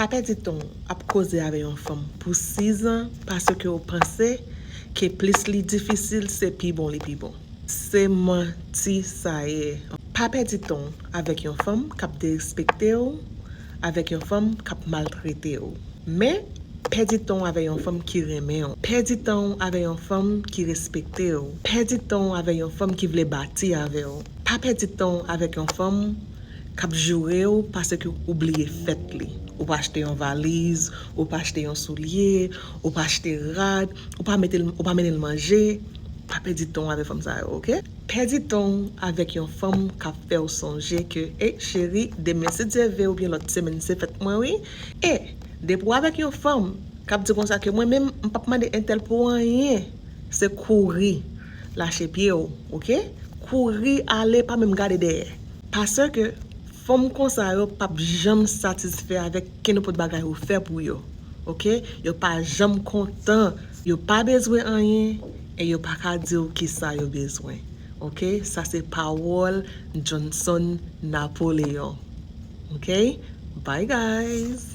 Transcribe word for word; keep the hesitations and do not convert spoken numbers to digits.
Pa pèdi tan w ap koze avè yon fanm pou sizan paske w panse ke plis li difisil, se pi bon li pi bon. Se manti sa ye. Pa pèdi tan w avèk yon fanm k ap derespekte w, avèk yon fanm k ap maltrete w. Men, pèdi tan w avè yon fanm ki renmen w. Pèdi tan w avè yon fanm ki respekte w. Pèdi tan w avè yon fanm ki vle bati avè w. Pa pèdi tan w avèk yon fanm k ap joure w paske ou bliye fèt li. Ou pa achte yon valiz, ou pa achte yon soulye, ou pa achte rad, ou pa mete l, ou pa mennen l manje. Pa pèdi tan w avèk fanm sa yo, oke? Pèdi tan w avèk yon fanm k ap fè w sonje ke, e cheri, demen si Dye vle oubyen lòt semèn se fèt mwen wi. E depi w avèk yon fanm k ap di konsa ke mwen menm m p ap mande entèl pou anyen, se kouri lache pye w, oke? Kouri ale, pa menm gade dèyè. Paske fanm konsa yo p ap janm satisfè avèk kenenpòt bagay ou fè pou yo. Oke? Yo pa janm kontan. Yo pa bezwen anyen e yo pa ka di w kisa yo bezwen. Oke? Sa se pawòl Johnson Napoléon. Oke? Bye guys!